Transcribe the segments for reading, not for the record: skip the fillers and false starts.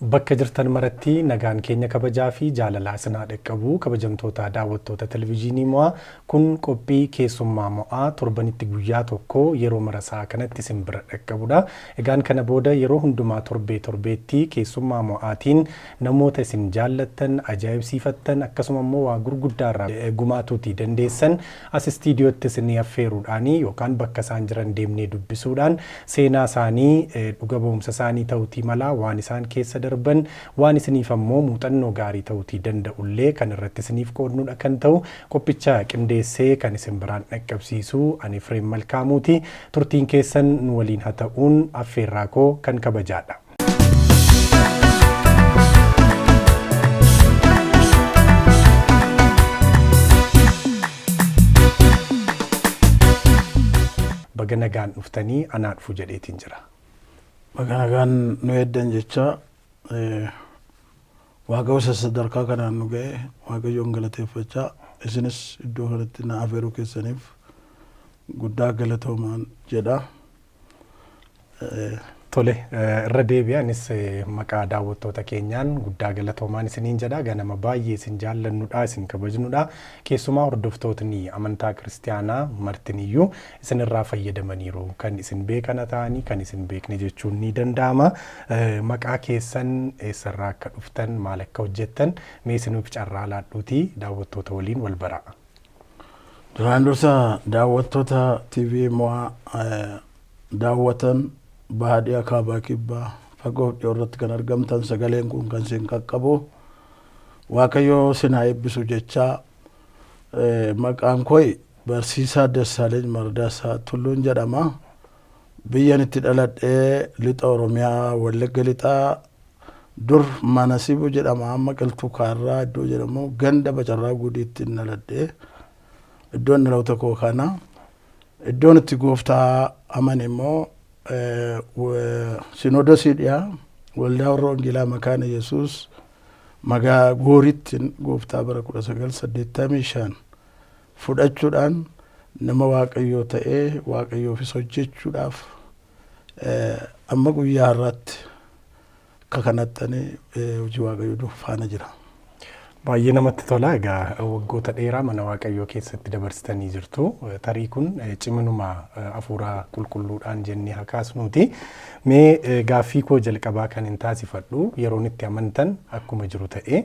Bakka jirtan maratti nagaan keenya kabajaa fi jaalalaa isinaa dhaqqabu kabajamtoota daawwattoota televizyiinii mo'aa kun qophii keessummaa mo'aa torbanitti guyyaa tokko yeroo marasaa kanatti isin bira dhaqqabudha. Egaan kana booda yeroo hundumaa torbee torbeetti keessummaa mo'aatiin namoota isin jaallattan, ajaa'ibsiifattan akkasuma immoo waa gurguddaarraa gumaatuutii dandeessan as istiidiyootti isin affeeruudhaanii yookaan bakka isaan jiran deemnee dubbisuudhaan seenaa isaanii dhuga ba'umsa isaanii ta'uutii mala waan isaan keessa darban waan isiniif ammoo muuxannoo gaarii ta'uutii danda'ullee kan irratti isiniif qoodnudha kan ta'u qophicha qindeessee kan isin biraan dhaqqabsiisu ani Fireem Malkaamuuti. Turtiin keessan nu waliin haa ta'uun affeerraa koo kan kabajaadha. Baga nagaan dhuftanii anaa dhufu jedheetiin jira. Baga nagaan nu eeddan jecha Waaqayyo isa sadarkaa kanaan nu ga'e Waaqayyoon galateeffachaa isinis iddoo kanatti na afeeruu keessaniif guddaa galatoomaan jedha. Tole, irra deebi'e anis maqaa daawwattoota keenyaan guddaa galatoomaan isiniin jedha. Ganama baay'ee isin jaallannudha, isin kabajnudha. Keessumaa hordoftootni amantaa kiristiyaanaa martiniyyuu isinirraa fayyadamaniiru. Kan isin beekana ta'anii kan isin beekne jechuun ni danda'ama. Maqaa keessan eessarraa akka dhuftan maal akka hojjettan mee isinuuf carraa laadhuutii daawwattoota waliin wal baraa. Duraan dursa daawwattoota TV mo'aa daawwatan baadiyyaa kaabaa kibbaa fagoof dhiyoo irratti kan argamtan sagaleen kun kan isin qaqqabu Waaqayyo isin haa eebbisu jechaa maqaan koo Barsiisaa Dassaaleny Mardaasaa Tulluun jedhama. Biyyan itti dhaladhee lixa Oromiyaa Wallagga lixaa dur Manasibu jedhama amma Qiltuu Kaarraa iddoo jedhamu ganda Bacarraa Guudiitti dhaladhee iddoon dhaloota koo kana. Iddoon itti gooftaa amane immoo Sinodosii dhiyaa waldaa warra Wangeelaa Makaana Yesuus magaa Gooritti gooftaa bara 1985 fudhachuudhaan nama Waaqayyoo ta'ee Waaqayyoofis hojjechuudhaaf amma guyyaa har'aatti akka kanatti ani hojii Waaqayyoo faana jira. Baay'ee namatti tola. Egaa waggoota dheeraa mana Waaqayyoo keessatti dabarsitanii jirtu. Tarii kun ciminuma hafuura qulqulluudhaan jennee haa kaasnuuti. Mee gaaffii koo jalqabaa kan hin taasifadhu yeroon itti amantan akkuma jiru ta'ee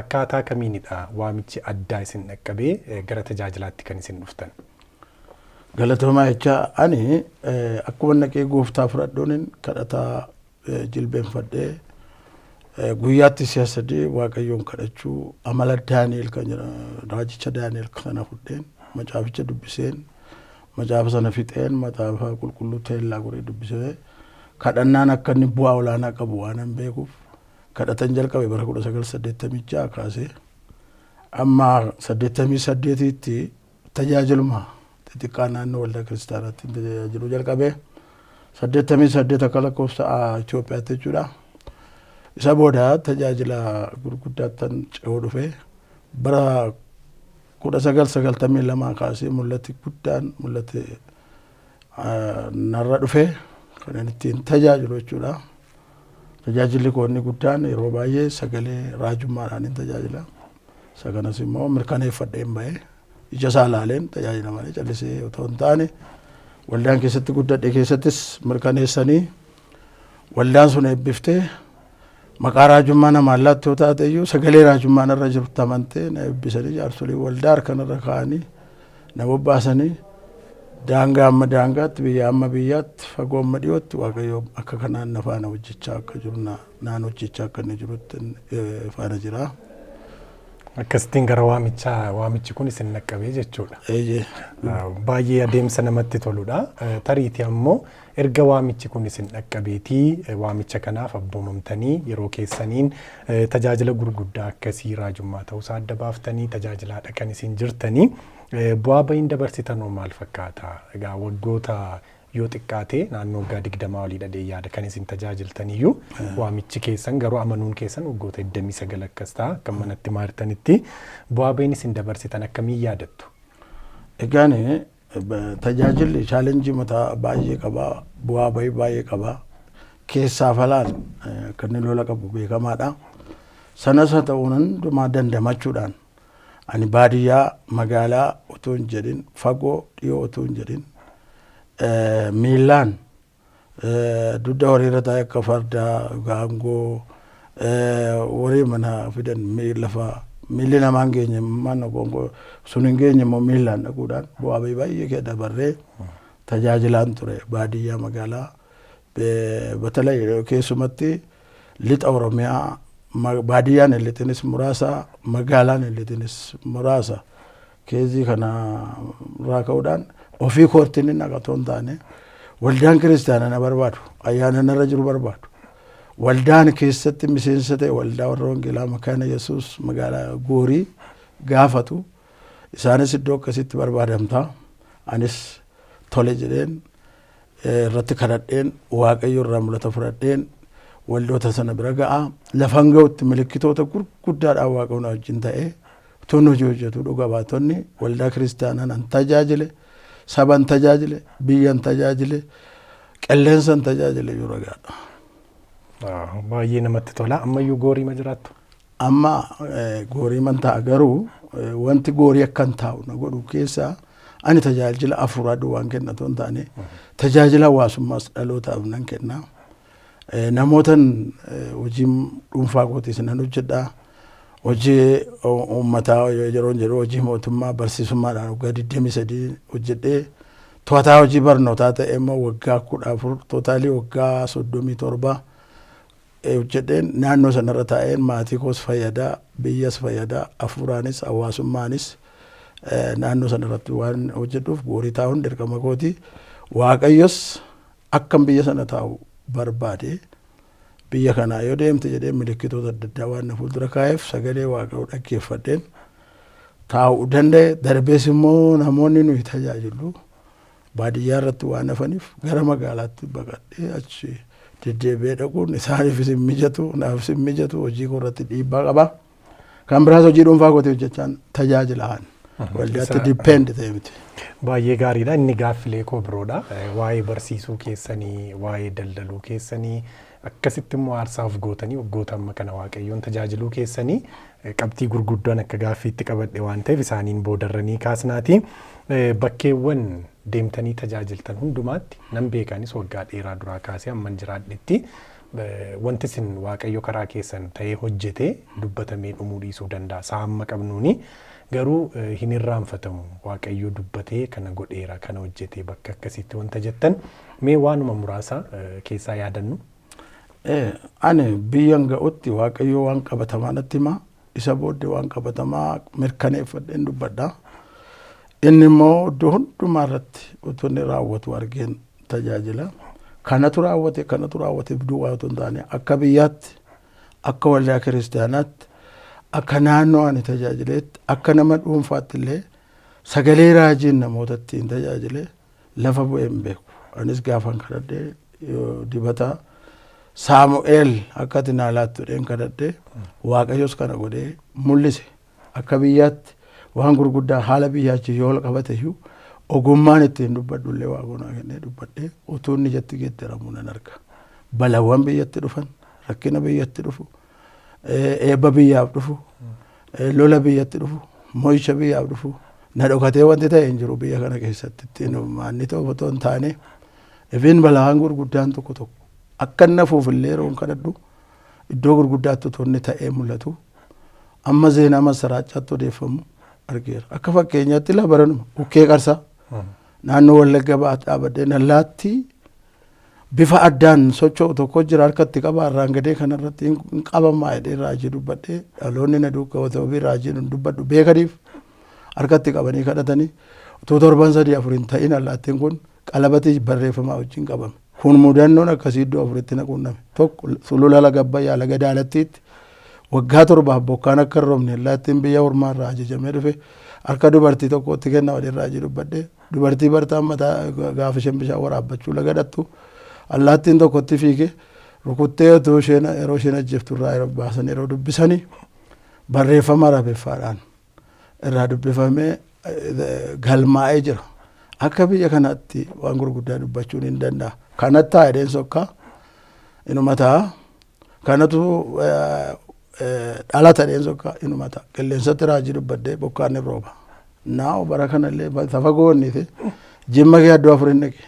akkaataa kamiinidha waamichi addaa isin dhaqqabee gara tajaajilaatti kan isin dhuftan? Galatoomaa jecha ani akkuma naqee gooftaa fudhadhuun kadhataa jilbeenfadhee guyyaatti si'a sadii Waaqayyoon kadhachuu amala Daani'el kan jedhamu raajicha Daani'el sana fudheen macaaficha dubbiseen macaafa sana fixeen macaafa qulqulluu teellaa godhee dubbisee kadhannaan akka inni bu'aa olaanaa qabu waan hin beekuuf kadhatan jalqabe bara 1986 kaasee amma 88tti tajaajiluma xixiqqaa naannoo waldaa kiristaanaatti tajaajiluu jalqabe. 88 akka lakkoofsa Itoophiyaatti jechuudha. Isa booda tajaajila gurguddaattan ce'uu dhufe bara 1992 kaasee mul'ati guddaan mul'ate narra dhufe kan inni ittiin tajaajilu jechuudha. Tajaajilli koo inni guddaan yeroo baay'ee sagalee raajummaadhaan hin tajaajila. Isa kanas immoo mirkaneeffadheen ba'e. Ija isaa ilaaleen tajaajila malee callisee otoo hin taane waldaan keessatti guddadhe keessattis mirkaneessanii waldaan sun eebbiftee maqaa raajummaa namaan laatti yoo taate iyyuu sagalee raajummaa narra jirtu amantee na eebbisanii jaarsolii waldaa harkanarra kaa'anii na bobbaasanii daangaa amma daangaatti biyya amma biyyaatti fagoo amma dhiyootti Waaqayyo akka kanaan na faana hojjechaa akka jiru naan hojjechaa akka inni jirutti faana jira. Akkasittiin gara waamichaa waamichi kun isin dhaqqabee jechuudha. Eeyyee. Baay'ee adeemsa namatti toludha. Tariitii ammoo erga waamichi kun isin dhaqqabeetii waamicha kanaaf abboomamtanii yeroo keessaniin tajaajila gurguddaa akkasii raajummaa ta'uusaa adda baaftanii tajaajilaadha kan isin jirtanii. Bu'aa bahiin dabarsitanoo maal fakkaata? Egaa waggoota yoo xiqqaate naannoo waggaa 20 olii dhadhee yaada kan isin tajaajiltaniyyuu waamichi keessan garuu amanuun keessan waggoota 29 akkas ta'a akka manatti maartanitti bu'aa bahiin isin dabarsitan akkamiin yaadattu? Egaan tajaajilli chaalenjii mataa baay'ee qaba bu'aa bahii baay'ee qaba. Keessaaf alaan akka inni lola qabu beekamaadha. Sanas haa ta'u hundumaa dandamachuudhaan ani baadiyyaa magaalaa otoo hin jedhin, fagoo dhiyoo otoo hin jedhin, miillaan dugda horiirra taa'ee akka fardaa, gaangoo, horii mana fidan lafa miilli namaa hin geenye, mana gongo sun hin geenye immoo miillaan dhaquudhaan bu'aa bahii baay'ee kee dabarree tajaajilaan ture baadiyyaa magaalaa. Batalay keessumatti lixa Oromiyaa, baadiyyaan hin lixinis muraasa, magaalaan hin lixinis muraasa. Keezii kana irraa ka'uudhaan ofii koortiin hin dhaqatoo hin taane, waldaan kiristaanaa na barbaadu, ayyaana narra jiru barbaadu. Waldaan keessatti miseensa ta'e, Waldaa Warra Wangeelaa Makaana Yesuus magaalaa Goorii gaafatu, isaanis iddoo akkasitti barbaadamta. Anis tole jedheen irratti kadhadheen, Waaqayyo irraa mul'ata fudhadheen waldoota sana bira ga'a. Lafan ga'utti milikkitoota gurguddaadhaan Waaqayyo na wajjin ta'ee utuun hojii hojjetu, dhuga baatonni waldaa kiristaanaa nan tajaajile, saban tajaajile, biyyan tajaajile, qilleensan tajaajile iyyuu ragaadha. Baay'ee namatti tola. Ammayyuu Goorii ma jiraattu? Amma Goorii man ta'a, garuu wanti Goorii akkan taa'u na godhu keessaa ani tajaajila afuuraa duwwaan kenna otoo hin taane, tajaajila hawaasummaas dhalootaaf nan kenna. Namootan hojii dhuunfaa kootiis nan hojjedha. Hojii uummataa yeroo jedhu, hojii mootummaa barsiisummaadhaan waggaa 23 hojjedhee, to'ataa hojii barnootaa ta'e immoo waggaa 14, total waggaa 37 hojjedheen naannoo sanarra taa'een maatii koos fayyadaa, biyyas fayyadaa, hafuuraanis hawaasummaanis naannoo sanarratti waan hojjedhuuf Goorii taa'uun dirqama kooti. Waaqayyos akkan biyya sana taa'u barbaade, biyya kanaa yoo deemte jedhee milikkitoota adda addaa waan na fuuldura kaa'eef, sagalee Waaqayyoo dhaggeeffadheen taa'uu danda'e. Darbees immoo namoonni nuyi tajaajillu baadiyyaa irratti waan hafaniif gara magaalaatti baqadhee achi deddeebi'ee dhaquun isaaniifis hin mijatu, naafis hin mijatu, hojii koo irratti dhiibbaa qaba. Kan biraas hojii dhuunfaa kootii hojjechaan tajaajilaan waldaatti depend ta'e miti. Baay'ee gaariidha. Inni gaaffilee koo biroodha. Waa'ee barsiisuu keessanii, waa'ee daldaluu keessanii, akkasitti immoo aarsaa of gootanii waggoota amma kana Waaqayyoon tajaajiluu keessanii qabxii gurguddaan akka gaaffiitti qabadhe waan ta'eef isaaniin boodarranii kaasnaati. Bakkeewwan deemtanii tajaajiltan hundumaatti nan beekanis, waggaa dheeraa duraa kaasee amman jiraadhetti wanti isin Waaqayyo karaa keessan ta'ee hojjete dubbatamee dhumuu dhiisuu danda'a. Isaa amma qabnuuni garuu hin irraanfatamu. Waaqayyo dubbatee kana godheera, kana hojjete, bakka akkasiitti wanta jettan mee waanuma muraasa keessaa yaadannu. Ani biyyan ga'utti Waaqayyo waan qabatamaa natti hima. Isa booddee waan qabatamaa mirkaneeffadheen dubbadha. Inni immoo iddoo hundumaa irratti utuu inni raawwatu argeen tajaajila. Kanatu raawwate, kanatu raawwate duwwaa otoo hin taane, akka biyyaatti, akka waldaa kiristaanaatti, akka naannoo ani tajaajileetti, akka nama dhuunfaatti illee sagalee raajiin namoota ittiin tajaajile lafa bu'ee hin beeku. Anis gaafan kadhadhee dibata Saamu'eel akka ati naa laattu jedheen kadhadhee, Waaqayyos kana godhee mul'ise. Akka biyyaatti waan gurguddaa haala biyyaachi yoo ol qabate iyyuu ogummaan ittiin dubbadhu illee Waaqoo naa kennee dubbadhee utuu inni ijatti geeddaramu nan arga. Balawwan biyyatti dhufan, rakkina biyyatti dhufu, eebba biyyaaf dhufu, lola biyyatti dhufu, mo'icha biyyaaf dhufu, na dhokatee wanti ta'e hin jiru biyya kana keessatti. Ittiin maanni ta'u otoo hin taane, ifin balaan gurguddaan tokko tokko akka inni hafuuf illee yeroon kadhadhu iddoo gurguddaatti otoo inni ta'ee mul'atu, amma zeenaa masaraachaatti odeeffamu argeera. Akka fakkeenyaatti la baranuma Ukkee Qarsaa naannoo Wallagga Ba'aa dhaabadhee allaattii bifa addaan socho'u tokko jira, harkatti qaba, irraan gadee kanarratti hin qabamaa jedhee raajii dubbadhee, dhaloonni na duukaa otoo raajii dubbadhu beekaniif harkatti qabanii kadhatanii, utuu torban sadii afur hin ta'in allaattiin kun qalabatii barreeffamaa wajjin qabame. Kun mudannoon akkasii iddoo afuritti na quunname. Tokko sulula Laga Abbayyaa, Laga Daalattiitti, waggaa 7f bokkaan akka hin roobne allaattiin biyya ormaa irraa ajajamee dhufe harka dubartii tokkotti kenna jedhee raajii dubbadhee, dubartii bartaan mataa gaafa isheen bishaan waraabbachuu laga dhattu allaattiin tokkotti fiige rukuttee otoo isheen yeroo isheen ajjeeftu irraa yeroo baasan, yeroo dubbisanii barreeffama Arabeffaadhaan irraa dubbifamee galmaa'ee jira. Akka biyya kanaatti waan gurguddaa dubbachuun hin danda'a. Kanatti haa jedheen sokkaa. Inuma ta'a. Kanatu dhalata dheen sokka, inuma ta'a. Qilleensatti raajii dubbadhee bokkaan ni rooba. Naawo bara kanallee tafa goonniti Jimma kee addoo afurin dhaqe.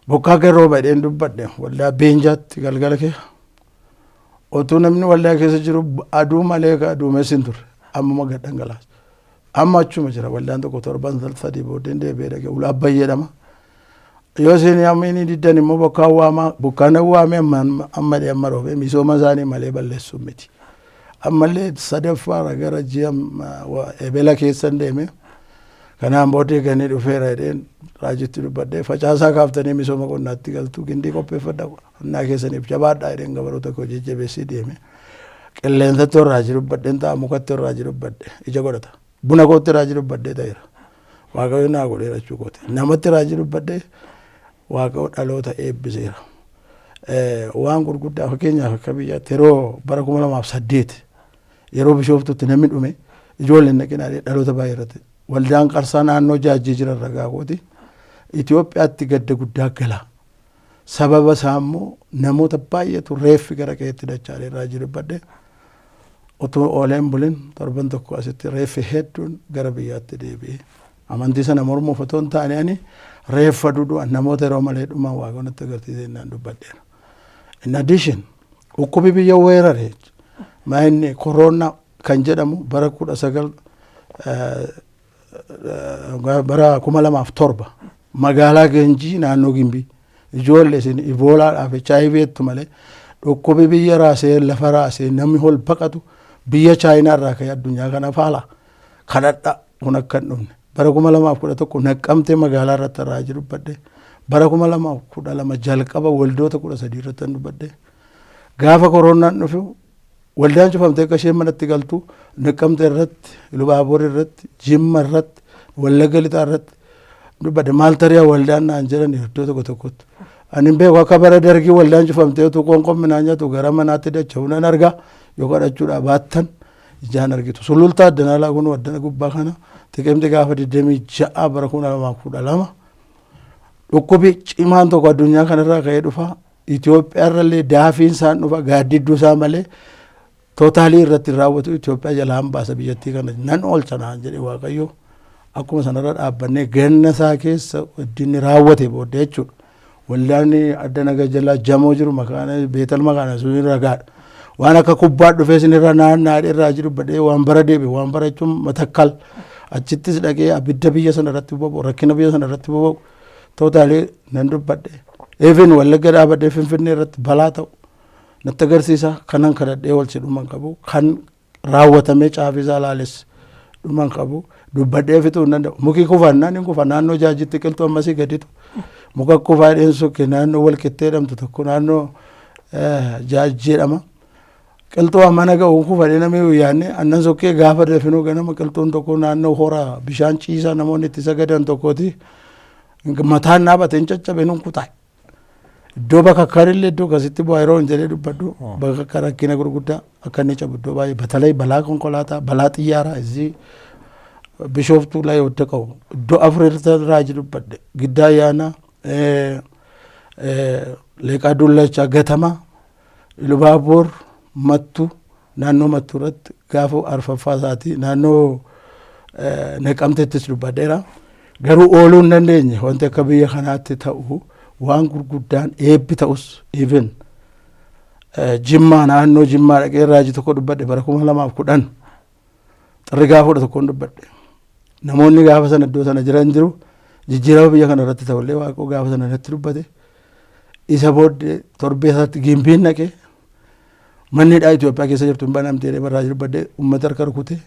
Bokkaa kee rooba dheen dubbadhe waldaa Beenjaatti galgala kee. Otuu namni waldaa keessa jiru aduu malee ka duumessi hin turre, ammuma gad dhangalaasa. Amma achuma jira waldaan tokko, torban 3 booddeen deebi'ee dhaqe, ulaa jedhama. Yoo isin inni diddan immoo bokkaan waamaa, bokkaan waamee amma amma amma roobee misooma isaanii malee balleessuun miti. Ammallee sadaffaarra gara ji'a Ebela keessan deeme. Kanaan booddee ganii dhufeera jedheen raajitti dubbadhee, facaasaa kaaftanii misooma qonnaatti galtu, gindii qopheeffadha, qonnaa keessaniif jabaadhaa jedheen gabaroota koo jajjabeessii deeme. Qilleensatti raajii dubbadheen ta'a, mukatti raajii dubbadhe ija godhata. Buna kootti raajii dubbadhee ta'eera. Waaqayyo naa godheera jechuu kooti. Namatti raajii dubbadhee Waaqayyo dhaloota eebbiseera. Waan gurguddaa, fakkeenyaaf akka biyyaatti yeroo bara 2008 yeroo Bishooftutti namni dhume, ijoolleen dhaqinaalee dhaloota baay'ee irratti waldaan Qarsaa naannoo Jaajjii jiran ragaa kooti. Itoophiyaatti gadda guddaa gala. Sababa isaa immoo namoota baay'eetu reeffi gara qe'eetti dachaalee raajii dubbadhe. Utuu ooleen bulin torban tokko asitti reeffi hedduun gara biyyaatti deebi'e. Amantii sana mormuuf otoo hin taane, ani reeffa dudu'an namoota yeroo malee dhuman Waaqni natti agarsiisee naan dubbadheera. In addition, dhukkubi biyya weerare inni koroonaa kan jedhamu bara 2007 magaalaa Ganjii naannoo Gimbii, ijoollee isin Iboolaadhaaf HIV jettu malee, dhukkubi biyya raasee lafa raasee namni hol baqatu biyya Chaayinaa irraa ka'ee addunyaa kana faala kadhadha kun akka hin dhufne. Bara 2011 Naqqamtee magaalaa irratti raajii dubbadhe. Bara 2012 jalqaba waldoota 13 irratti dubbadhe. Gaafa koronaan dhufu waldaan cufamtee akka isheen manatti galtu Naqqamtee irratti, Ilubaaboor irratti, Jimma irratti, Wallagga Lixaa irratti dubbadhe. Maal tari'a waldaan naan jedhan iddoo tokko tokkotti. Ani hin beeku, akka bara Dargii waldaan cufamtee utuu qoonqoon midhaan nyaatu gara manaatti dacha'uu nan arga, yoo kadhachuudhaa baattan ijaan argitu. Sulultaa addanaalaa kun addana gubbaa kana Xiqimti gaafa 26 bara 2012 dhukkubi cimaan tokko addunyaa kanarraa ka'ee dhufa. Itoophiyaa irrallee daafiin isaan dhufa, gaaddidduu isaa malee totally irratti raawwatu, Itoophiyaa jalaan baasa, biyyattii kana nan oolcha naan jedhe Waaqayyo. Akkuma sanarra dhaabbannee ganna isaa keessa iddinni raawwate booddee jechuudha. Waldaan adda naga jalaa jamoo jiru makaana Beetal makaana sun ragaadha. Waan akka kubbaa dhufee sinirra naannaa irraa jiru badhee waan bara deebi waan bara jechuun Matakkal achittis dhaqee abidda biyya sana irratti boba'u, rakkina biyya sana irratti boba'u totally nan dubbadhe. Even Wallagga dhaabadhee Finfinnee irratti balaa ta'u natti agarsiisa, kanan kadhadhee olche dhuman qabu, kan raawwatamee caafisaa laales dhuman qabu, dubbadhee fixuu hin danda'u. Muki kufannaan hin kufa, naannoo Jaajitti qilxuu ammasii gaditu muka kufaa dheen sokke, naannoo Walqixxee jedhamtu tokko naannoo Jaajii jedhama. Qilxuu mana ga'u kufadhee namni yaadne annan sokkee gaafa dafinuu ganama qilxuun tokko naannoo hora bishaan ciisaa namoonni itti sagadan tokkooti mataan dhaabate hin caccabe nun kutaa'e. Iddoo bakka illee iddoo akkasitti bu'aa yeroo hin jedhee dubbadhu, bakka rakkina gurguddaa akka inni cabu iddoo baay'ee batalay balaa konkolaataa, balaa xiyyaaraa izii Bishooftuu ላይ የወደቀው iddoo afur irratti raajii dubbadhe. Giddaa Ayyaanaa, Leeqaa Dullachaa, Gatamaa, Ilubaaboor, Mattuu, naannoo Mattuu irratti gaafa arfaffaa isaatii naannoo Naqamteettis dubbadheera. Garuu ooluu hin dandeenye. Wanti akka biyya kanaatti ta'u waan gurguddaan eebbi ta'us, even Jimmaa, naannoo Jimmaa dhaqee raajii tokko dubbadhe. Bara 2010 xirri gaafa 11n dubbadhe. Namoonni gaafa sana iddoo sana jiran jiru, jijjiirama biyya kana irratti ta'ullee Waaqoo gaafa sana natti dubbate. Isa booddee torbee isaatti Gimbiin dhaqee manni hidhaa Itoophiyaa keessa jirtu hin banamtee jedhee raajii dubbadhe, uummata harka rukute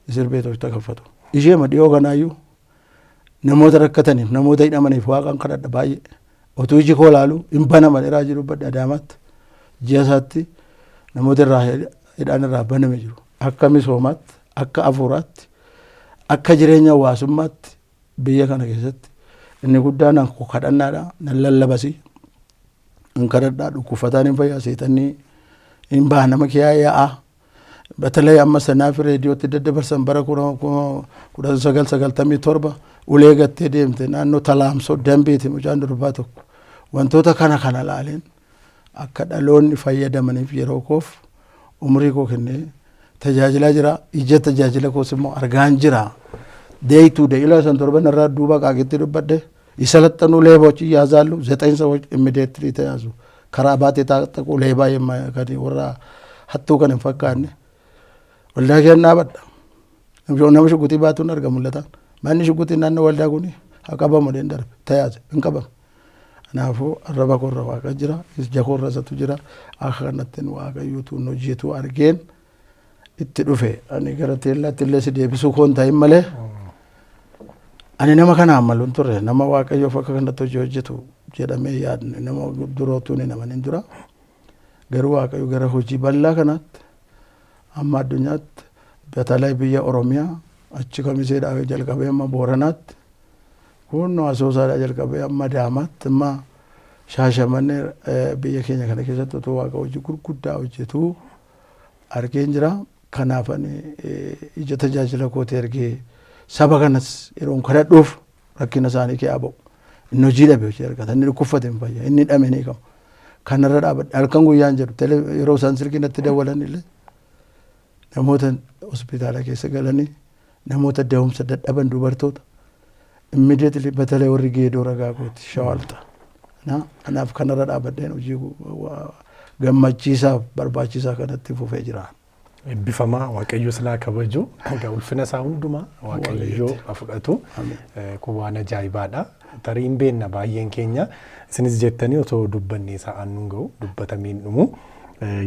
እስር ቤቶች ተከፈቱ. Ishee dhiyoo kanaayyuu namoota rakkataniif, namoota hidhamaniif Waaqaan kadhadha baay'ee. Otuu iji koo laalu hin banama raajii dubbadhe Adaamaatti. Ji'a isaatti namoota irraa hidhaan irraa baname jiru. Akka misoomaatti, akka hafuuraatti, akka jireenya hawaasummaatti biyya kana keessatti inni guddaan kadhannaadha. Nan lallabasi. Hin kadhadhaa, dhukkubfataan hin fayyaa, seexanni hin baha, nama kiyaa yaa'aa. በተለይ amma sanaaf reediyootti daddabarsan bara 1997 ulee gattee deemte naannoo Talaamsoo Dambiiti mucaan durbaa tokko, wantoota kana kana laaleen Akka dhaloonni fayyadamaniif yeroo koof umrii koo kennee tajaajilaa jira. Ija tajaajila koos immoo argaan jira. Day to day ila san torban irraa duuba qaaqitti dubbadhe የሰለጠኑ ሌቦች ይያዛሉ። 9 ሰዎች immediately ተያዙ። ከራባት የታጠቁ ሌባ warra hattuu kan hin fakkaanne waldaa keenya dhaabadha. Nama shuguxii baatuun arga mul'ataan. Manni shuguxii naannoo waldaa kuni haa qabamu hin darbe tayaase hin qabamu. Kanaafuu arraba koorra waaqa jira, ija koorra isatu jira. Akka kanattiin waaqayyotu hojjetu argeen itti dhufe. Ani gara teellaatti illee si deebisuu koon ta'in malee ani nama kanaan malu hin turre, nama waaqayyoof akka kanatti hojii hojjetu jedhamee yaadne nama durootuun hin amanin dura. Garuu waaqayyo gara hojii bal'aa kanaatti amma addunyaatti batalay biyya Oromiyaa achi kamiseedhaa jalqabee amma Booranaatti kunoo Asoosaadhaa jalqabee amma Adaamaatti amma Shaashamannee biyya keenya kana keessatti otoo waaqa hojii gurguddaa hojjetu argeen jira. Kanaaf ani ija tajaajila kootii argee saba kanas yeroon kadhadhuuf rakkina isaanii kee ba'u. Inni hojii dhabe hojii argata, inni dhukkubfate hin fayya, inni hidhame ni qabu. Kanarra dhaabadhe halkan guyyaan jedhu yeroo isaan silkii natti dawwalan illee namoota hospitaala keessa galanii namoota da'umsa dadhaban dubartoota immediately batalee warri geedoo ragaa kooti shawaalta. Kanaaf kanarra dhaabadheen hojii gammachiisaaf barbaachisaa kanatti fufee jira. Eebbifamaa Waaqayyo silaa kabaju. Egaa ulfina isaa hundumaa Waaqayyo haa fudhatu. Kun waan ajaa'ibaadha. Tarii hin beekna baay'een keenya isinis jettanii otoo dubbannee sa'aan nun ga'u dubbatamee hin dhumu.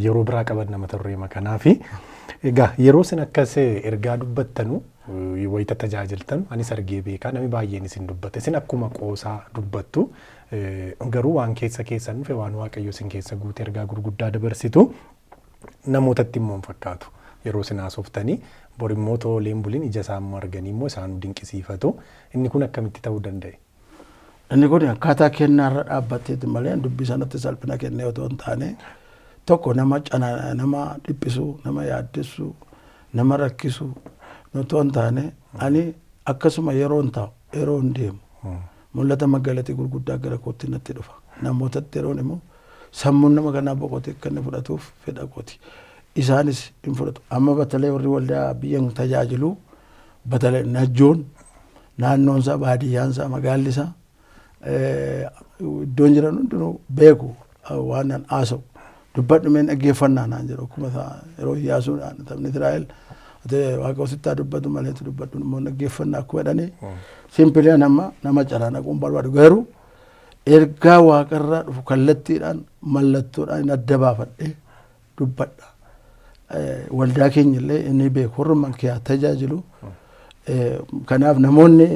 Yeroo biraa qabanna mata duree kanaafi. Egaa yeroo isin akkas ergaa dubbattanu wayita tajaajiltan anis argee beekaa namni baay'een isin dubbata. Isin akkuma qoosaa dubbattu garuu waan keessa keessan dhufe waan Waaqayyo isin keessa guute ergaa gurguddaa dabarsitu. Namootatti immoo hin fakkaatu. Yeroo isin haasoftanii borimmoo tooleen buliin ija isaan immoo arganii immoo isaan dinqisiifatu. Inni kun akkamitti ta'uu danda'e? Inni kun akkaataa kennaarra dhaabbatteeti malee dubbii sanatti salphina kennee otoo hin taane tokko nama cana nama dhiphisu, nama yaaddessu, nama rakkisu otoo hin taane ani akkasuma yeroo hin taa'u, yeroo hin deemu mul'ata magalatii gurguddaa gara kootti natti dhufa. Namootatti yeroon immoo sammuun nama kanaa boqotee akka inni fudhatuuf fedha kooti. Isaanis hin fudhatu. Amma batalee warri waldaa biyyan tajaajilu batalee najjoon naannoon isaa baadiyyaan isaa magaalli isaa iddoon jiran hundinuu beeku waan nan haasa'u. Dubbadhu meen dhaggeeffannaa naan jedhu akkuma yeroo Iyyaasuudhaan sabni Israa'el waaqa osittaa dubbatu malee dubbadhu immoo dhaggeeffannaa akkuma jedhanii simply nama nama calaanaquun barbaadu garuu ergaa waaqarraa dhufu kallattiidhaan mallattoodhaan adda baafadhee dubbadha. Waldaa keenya illee inni beeku warrummaan kee tajaajilu. Kanaaf namoonni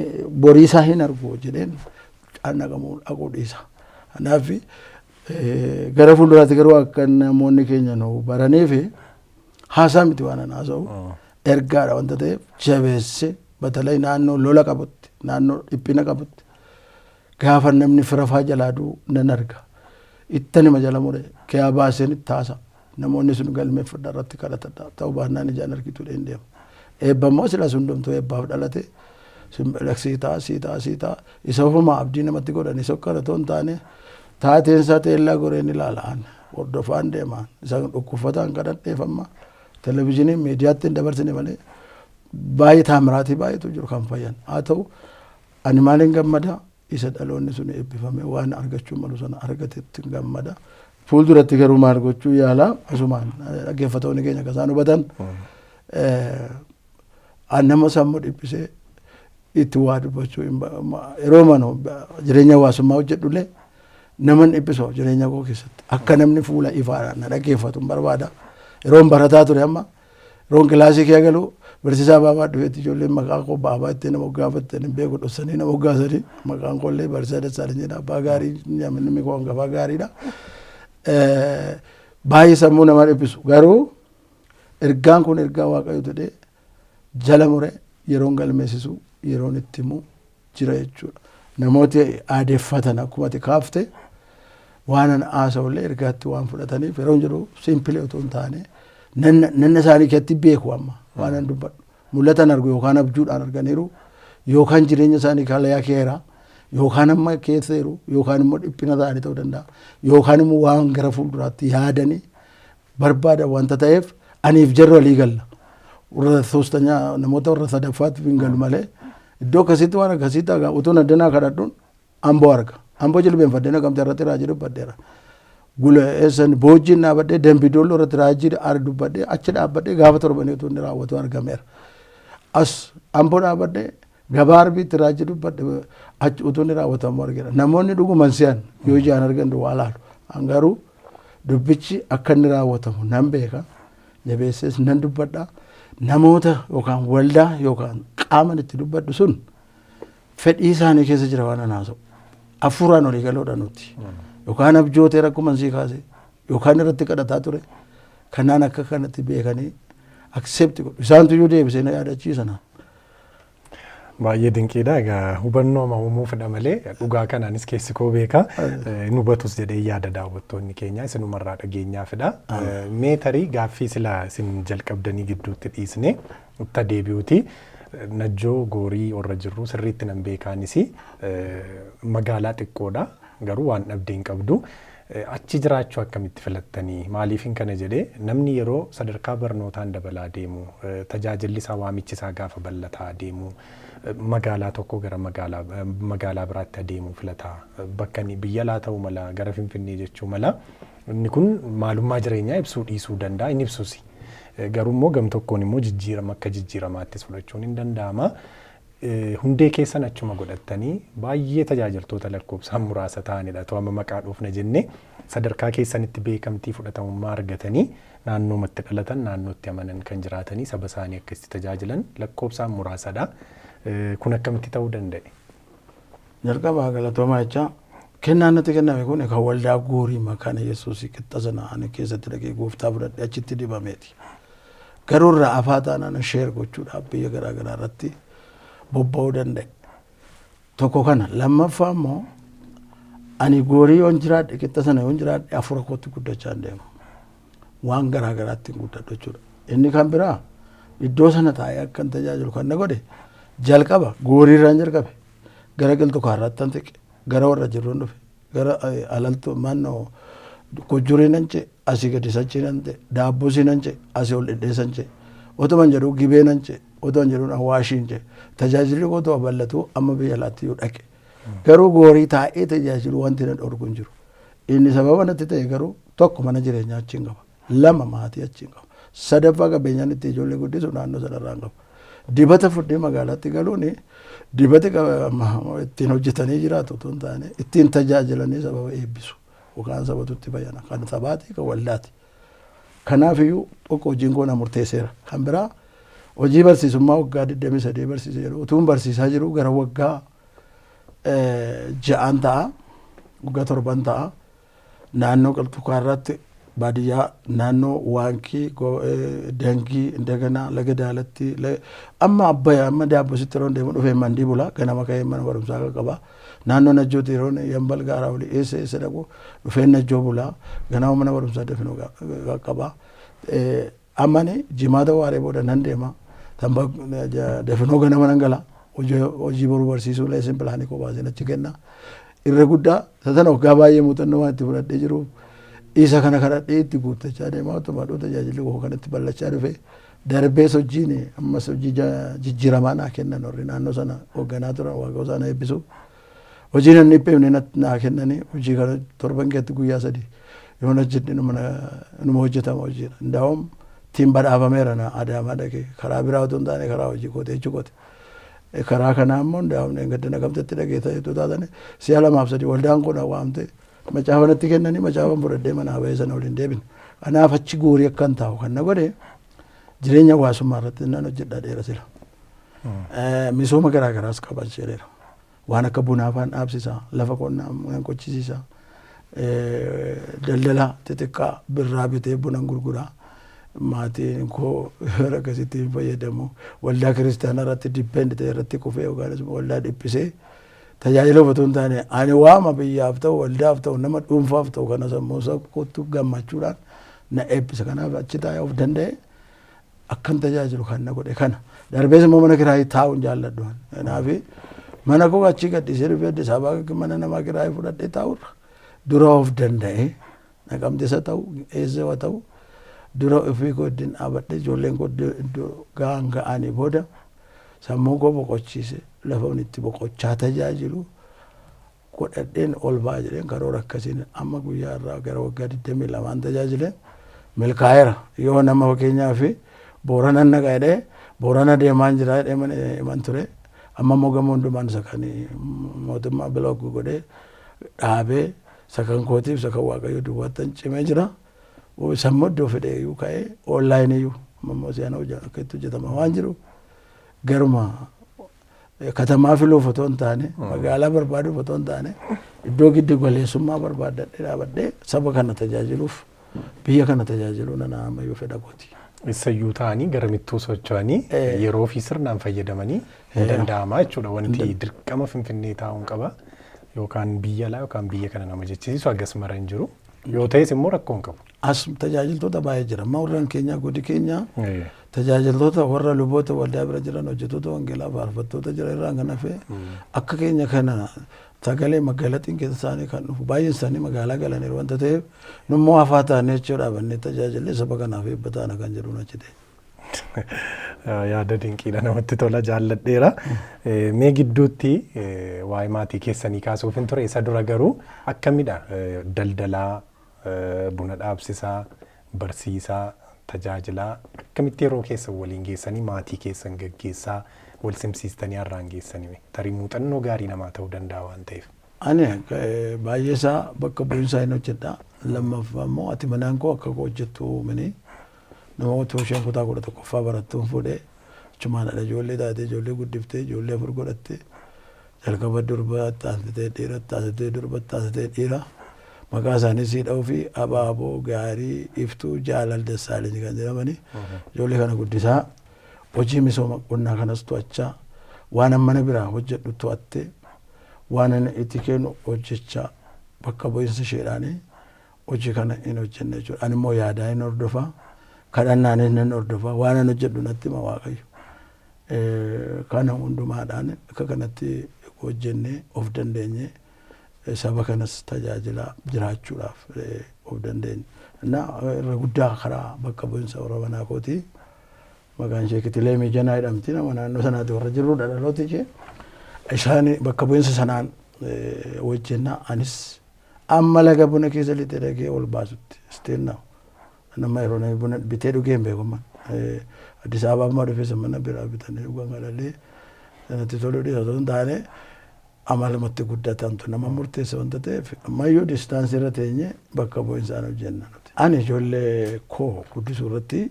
borii isaa hin argu jedheen cannaqamuu dhaquu dhiisa. Kanaaf gara fuulduraatti garuu akka namoonni keenya nu baranii fi haasaa miti waan an haasa'u ergaadha wanta ta'eef jabeesse batalay naannoo lola qabutti naannoo dhiphina qabutti gaafa namni firafaa jalaa du'u nan arga. Ittan hima jala mure kiyaa baaseen itti haasa. Namoonni sun galmeeffadha irratti kadhatadha. Ta'uu baannaan ijaan argitu hin deemu. Eebba immoo sila sun hundumtuu eebbaaf dhalate sii ta'a sii ta'a sii ta'a isa ofumaa abdii namatti godhan isa akkana otoo hin taane taateen isaa teellaa goreen ilaalaan hordofaan deemaan isa dhukkubfataan kadhadheefamma televizyiiniin miidiyaatti hin dabarsine malee baay'ee taamiraatii baay'eetu jiru kan fayyan haa ta'u ani maaliin gammada isa dhaloonni sun eebbifame waan argachuu malu sana argatetti gammada. Fuulduratti garuu maal gochuu yaala asumaan dhaggeeffattoonni keenya akka isaan hubatan nama sammuu dhiphisee itti waa dubbachuu yeroo manu jireenya hawaasummaa hojjedhullee naman dhiphisu jireenya koo keessatti akka namni fuula ifaadhaan na dhaggeeffatu hin barbaada. Yeroon barataa ture amma yeroon kilaasii kee galu barsiisaa baabaa dhufeetti ijoolleen maqaa koo baabaa ittiin nama gaafatte hin beeku dhoksanii nama gaasanii maqaan koo illee barsiisaa Dassaalany jedha abbaa gaarii namni koo hangafaa gaariidha. Baay'ee sammuu nama dhiphisu garuu ergaan kun ergaa waaqayyo jedhee jala mure yeroon galmeessisu yeroon itti himu jira jechuudha. Namooti aadeeffatan akkuma ati kaafte waan an haasa'ullee ergaatti waan fudhataniif yeroon jedhu simply otoo hin taane nanna isaanii keessatti beeku amma waan an dubbadhu. Mul'atan argu yookaan abjuudhaan arganiiru yookaan jireenya isaanii kalayaa keera Yookaan amma keessa jiru, yookaan immoo dhiphina ta'anii ta'uu danda'a, yookaan immoo waan gara fuulduraatti yaadanii barbaadan wanta ta'eef aniif jarri walii galla. Warra soostanyaa namoota warra sadaffaatti hin galu malee iddoo akkasiitti waan akkasiitti utuu addanaa kadhadhuun Amboo arga. Amboo jilbeenfadhee Naqamtee irratti raajii dubbadheera. Gula eessan Boojjiin dhaabadhee, Dambidolloo irratti raajii dubbadhee, achi dhaabbadhee gaafa torbanii utuu inni raawwatu argameera. As Amboo dhaabadhee gabaa Arbiitti raajii dubbadhe, achi utuu inni raawwatamu argeera. Namoonni dhuguman si'an yoo ijaan argan duwwaa laalu. An garuu dubbichi akka inni raawwatamu nan beeka. Jabeessees nan dubbadha. Namoota yookaan waldaa yookaan qaaman itti dubbadhu sun fedhii isaanii keessa jira waan an haasa'u. Hafuuraan olii galoodha nuti. Yookaan abjootee rakkuma sii kaase, yookaan irratti kadhataa ture. Kanaan akka kanatti beekanii accept godhu. Isaantu iyyuu deebisee na yaadachiisa naan. Baay'ee dinqiidha. Egaa hubannoo uumuu fedha malee dhugaa kanaanis keessi koo beeka. Hin hubatus jedhee yaada daawwattoonni keenya isinumarraa dhageenyaafidha. Mee tarii gaaffii silaa isin jalqabdanii gidduutti dhiisne itti deebi'uuti. Najjoo Goorii warra jirru sirriitti nan beekaanis, magaalaa xiqqoodha, garuu waan dhabdee hin qabdu. Achi jiraachuu akkamitti filattanii? Maaliifin kana jedhee, namni yeroo sadarkaa barnootaan dabalaa deemu, tajaajilli isaa, waamichi isaa gaafa bal'ataa deemu, magaalaa tokko gara magaalaa biraatti adeemuu filata. Bakka inni biyya alaa ta'uu mala, gara Finfinnee jechuu mala. Inni kun maalummaa jireenyaa ibsuu dhiisuu danda'a, inni ibsusi. Garuu immoo gam tokkoon immoo jijjiirama akka jijjiiramaattis fudhachuun hin danda'ama. Hundee keessan achuma godhattanii baay'ee tajaajiltoota lakkoofsaan muraasa ta'anidha. To'ama maqaa dhoofna jennee sadarkaa keessanitti beekamtii fudhatamummaa argatanii naannoomatti dhalatan, naannootti amanan kan jiraatanii saba isaanii akkasitti tajaajilan lakkoofsaan muraasadha. Kun akkamitti ta'uu danda'e? Jalqabaa galatoomaa jecha, kennaan natti kenname kun kan waldaa Goorii Makaana Yesuusii qixxa sana ani keessatti dhaqee gooftaa fudhadhee achitti dibameeti. Garuu irraa afaa taanaan share gochuudhaaf biyya garaa garaa irratti bobba'uu danda'e. Tokko kana. Lammaffaa immoo ani Goorii yoon jiraadhe, qixxa sana yoon jiraadhe, afura kootti guddachaa hin deemu. Waan garaa garaatti hin guddadhu jechuudha. Inni kan biraa iddoo sana taa'ee akkan tajaajilu kan na godhe, jalqaba Goorii irraan jalqabe, gara Qilxu Kaarraatti tan xiqqe, gara warra jirruun dhufe, gara Alaltuu mannoo Kojjurii nan ce'e, asii gadi sachii nan ce'e, Daabbusii nan ce'e, asii ol Dhidheessan ce'e, otuman jedhu Gibee nan ce'e, otuman jedhu Awaashiin ce'e. Tajaajilli koo otoo bal'atu amma biyya alaatti yoo dhaqe garuu Goorii taa'ee tajaajilu wanti na dhorku hin jiru. Inni sababa natti ta'e garuu, tokko mana jireenyaa achiin qaba, lama maatii achiin qaba, sadaffaa qabeenyaan itti ijoollee guddisu naannoo sanarraa hin qabu. Dibata fudhee magaalaatti galuun dibati ittiin hojjetanii jiraatu otoo hin taane, ittiin tajaajilanii sababa eebbisu yookaan sabatu itti fayyada, kan sabaati, kan waldaati. Kanaaf iyyuu tokko hojiin koo na murteesseera. Kan biraa hojii barsiisummaa waggaa 23 barsiisee jiru, utuun barsiisaa jiru gara waggaa 6n ta'a, waggaa 7n ta'a, naannoo Qilxukaarraatti baadiyyaa naannoo Waankii, Dangii, indagana Laga Daalatti, amma Abbayyaa, amma Daabbositti yeroo deemu dhufee Mandii bula, ganama ka'ee mana barumsaa qaqqaba. Naannoo Najjooti yeroo Yambal gaaraa olii eessa eessa dhaqu dhufee Najjoo bula, ganama mana barumsaa dafinoo qaqqaba. Ammani Jimaata waaree booda nan deema, dafinoo ganama nan gala, hojii boruu barsiisuu lesson plan koo baaseen achi kenna. Irra guddaa sana waggaa baay'ee muuxannoo waan itti fudhadhee jiruuf isa kana kadhadhee itti guuttachaa deemaa utuma dhuu tajaajilli koo kanatti bal'achaa dhufe. Darbees hojiin ammas hojii jijjiiramaa naa kennan, warri naannoo sana hoogganaa turan Waaqa isaan eebbisu. Hojii nan dhipheefne naa kennanii, hojii kana torban keessatti guyyaa 3 yoon hojjedhe numa hojjetama hojiidha. Ndaa'um ittiin badhaafameera na Adaamaa dhaqee, karaa biraa otoo hin taane karaa hojii kooti jechuu kooti. Karaa kanaa immoo ndaa'um gadda Naqamtetti dhaqee ta'etu taatane si'a lamaaf sadii waldaan kun waamte macaafa natti kennanii, macaafan fudhadhee manaa bahee sana waliin deebine. Kanaaf achi Goorii akkan taa'u kan na godhe jireenya hawaasummaa irratti nan hojjedha dheera sila. Misooma garaa garaas qaba jedheera. Waan akka bunaa faan dhaabsisa, lafa qonnaa nan qochisiisa, daldala xixiqqaa birraa bitee bunan gurguraa. Maatiin koo yeroo akkasitti hin fayyadamu. Waldaa kiristaanaa irratti depend ta'e irratti kufee yookaan waldaa dhiphisee tajaajila otoo hin taane, ani waama biyyaaf ta'u, waldaaf ta'u, nama dhuunfaaf ta'u kana sammuu isaa kootu gammachuudhaan na eebbisa. Kanaaf achi taa'ee of danda'e akkan tajaajilu kan na godhe kana. Darbees immoo mana kiraayii taa'uun jaalladhu. Kanaaf Mana koo achii gadhiisee dhufee Addis Ababaa mana namaa kiraayii fudhadhee taa'urra dura of danda'ee, Naqamtes haa ta'u, eessa haa ta'u, dura ofii koo ittiin dhaabadhee, ijoolleen koo iddoo ga'an ga'anii booda sammuu koo boqochiise, lafa inni itti boqochaa tajaajilu godhadheen ol ba'a jedheen karoora akkasiin amma guyyaa irraa gara waggaa 22 tajaajile milkaa'eera. Yoo nama fakkeenyaaf Boorana naqa jedhee, Boorana deemaan jira jedhee mana himan ture. Amma immoo gama hundumaan isa kan mootummaa block godhee dhaabee, isa kan kootiif isa kan Waaqayyo duwwaattan cimee jira. Sammuu iddoo fedhe iyyuu ka'ee online iyyuu amma immoo si'ana hojii akka itti hojjetama waan jiru garuma katamaa filuuf otoo hin taane, magaalaa barbaaduuf otoo hin taane, iddoo giddu galeessummaa barbaaddadhee dhaabadhee saba kana tajaajiluuf, biyya kana tajaajiluu nana ammayyuu fedha kooti. Isayyuu ta'anii garamittuu socho'anii yeroo fi sirnaan fayyadamanii hin danda'ama jechuudha. Wanti dirqama Finfinnee taa'uun qaba yookaan biyya alaa yookaan biyya kana nama jechisiisu hagas mara hin jiru. Yoo ta'es immoo rakkoo hin qabu. As tajaajiltoota baay'ee jira. Amma warra keenya godi keenya tajaajiltoota warra luboota waldaa bira jiran, hojjettoota wangeelaa, faarfattoota jira irraan kan hafe, akka keenya kana sagalee magaalatiin keessa isaanii kan dhufu baay'een isaanii magaalaa galaniiru wanta ta'eef, nummoo hafaa taanee jechuudha dhaabannee tajaajillee saba kanaaf eebba taana kan jedhuun achi ta'e. Yaada dinqiidha, namatti tola, jaalladheera. Mee gidduutti waa'ee maatii keessanii kaasuuf hin ture, isa dura garuu akkamidha daldalaa, buna dhaabsisaa, barsiisaa, tajaajilaa, akkamitti yeroo keessan waliin geessanii, maatii keessan gaggeessaa, wal simsiistanii har'aan geessanii, tarii muuxannoo gaarii namaa ta'uu danda'a waan ta'eef. Ani baay'ee isaa bakka bu'iinsaa hin hojjedha. Lammaffaa immoo ati manaan koo akka koo hojjettu uumini nama utuu isheen kutaa 11ffaa barattuun fuudhee, achumaan haadha ijoollee taatee, ijoollee guddiftee, ijoollee afur godhattee, jalqaba durba taasitee dhiira taasitee, durba taasitee dhiira, maqaa isaanii siidha'uu fi Abaaboo, Gaarii, Iftuu, Jaalal Dassaaleny kan jedhamani, ijoollee kana guddisaa, hojii misooma qonnaa kanas to'achaa, waan mana biraa hojjedhu to'attee, waan ani itti kennu hojjechaa, bakka bu'iinsa isheedhaanii hojii kana hin hojjenne jechuudha. Ani immoo yaadaa hin hordofa, kadhannaanis nan hordofa, waan ani hojjedhu natti hima Waaqayyo. Kana hundumaadhaan akka kanatti hojjennee of dandeenye saba kanas tajaajilaa jiraachuudhaaf of dandeenye. Na irra guddaa karaa bakka bu'iinsa warra manaa kooti. Maqaan ishee Kitilee Miijanaa jedhamti, nama naannoo sanaati, warra jirrudha dhalooti ishee. Isaan bakka bu'iinsa sanaan hojjenna, anis amma laga buna keessa lixee dhagee ol baasutti still now. Nama yeroo namni buna bitee dhugee hin beeku man. Addis Ababaa amma dhufee mana biraa bitanii dhugan kanallee sanatti toluu dhiisa osoo hin taane, amalumatti guddatantu nama murteessa wanta ta'eef, ammayyuu distance irra teenye bakka bu'insaan hojjenna nuti. Ani ijoollee koo guddisuu irratti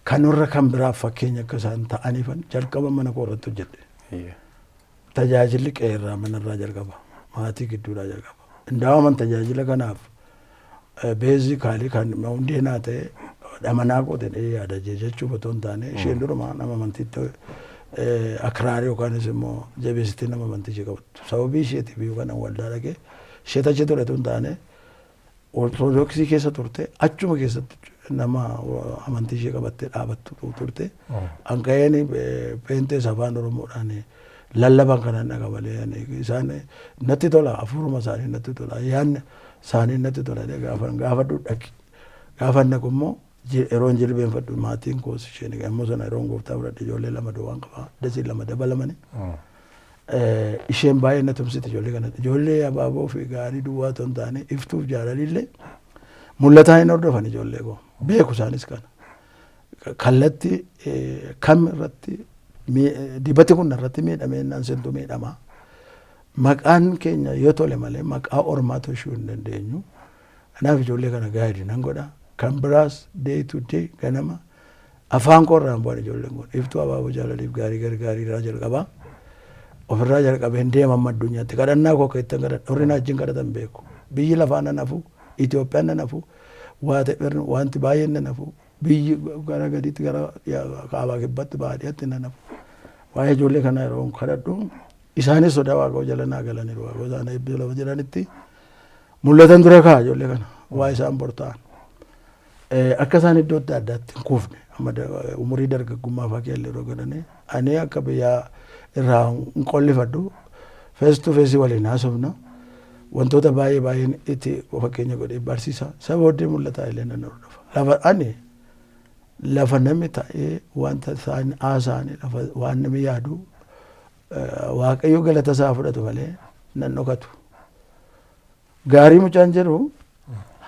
kan warra kan biraaf fakkeenya akka isaan ta'aniifan jalqaba mana koo irratti hojjedhe. Tajaajilli qe'eerraa, manarraa jalqaba. Maatii gidduudhaa jalqaba. Indaawaman tajaajila kanaaf basically kan hundee naa ta'e dhamanaa koo ta'e yaada jechuuf otoo hin taane, isheen duruma nama amantiitti akraarii yookaanis immoo jabeessitee nama amantii ishee qabattu. Sababii isheetiif iyyuu kanan waldaa dhaqee, ishee achi ture otoo hin taane, Ortodoksii keessa turte, achuma keessatti nama amantii ishee qabattee dhaabattu turte. Anka'een peentees afaan Oromoodhaan lallaban kanan dhaqa malee, isaan natti tola, hafuuruma isaanii natti tola, yaadni isaanii natti tola, gaafa gaafadhu dhaqi. Gaafa naqu immoo yeroon jilbeenfadhu maatiin koos isheen immoo sana yeroon gooftaa fudhadhe ijoollee lama duwwaan qaba, dasii lama dabalamani. Isheen baay'ee na tumsite ijoollee kanatti. Ijoollee Abaaboo fi Gaarii duwwaa otoo hin taane, Iftuuf Jaalalillee mul'ataa hin hordofan ijoollee koo. Beeku isaanis kana. Kallatti kam irratti dibati kun irratti miidhamee naan sintu miidhama. Maqaan keenya yoo tole malee maqaa ormaa tolchuu hin dandeenyu. Kanaaf ijoollee kana guide nan godha. Kan biraas day to day ganama afaan koo irraan bu'an ijoolleen kun. Iftuu, Abaaboo, Jaalaliif Gaarii gargaarii irraa jalqabaa. Ofirraa jalqabeen deema amma addunyaatti. Kadhannaa koo akka ittiin kadhadha. Warri na wajjin kadhatan beeku. Biyyi lafaa nan hafu, Itoophiyaan nan hafu, wanti baay'een nan hafu, biyyi gara gadiitti, gara kaabaa kibbatti, baadiyyaatti nan hafu. Waa'ee ijoollee kanaa yeroo kadhadhu isaanis sodaa Waaqoo jala naa galaniiru. Waaqoo isaan eebbisuu lafa jiranitti mul'atan dura kaa ijoollee kana waa isaan bor ta'an. Akka isaan iddoo adda addaatti hin kuufne amma umurii dargaggummaa fa'aa keessa yeroo godhanii ani akka biyyaa irraa hin qollifadhu, face to face waliin haasofna, wantoota baay'ee baay'een itti fakkeenya godhee barsiisa. Isa booddee mul'ataa illee nan hordofa. Lafa ani lafa namni ta'ee wanta isaan haasa'anii, lafa waan namni yaadu, Waaqayyo galata isaa fudhatu malee nan dhokatu. Gaarii mucaan jedhu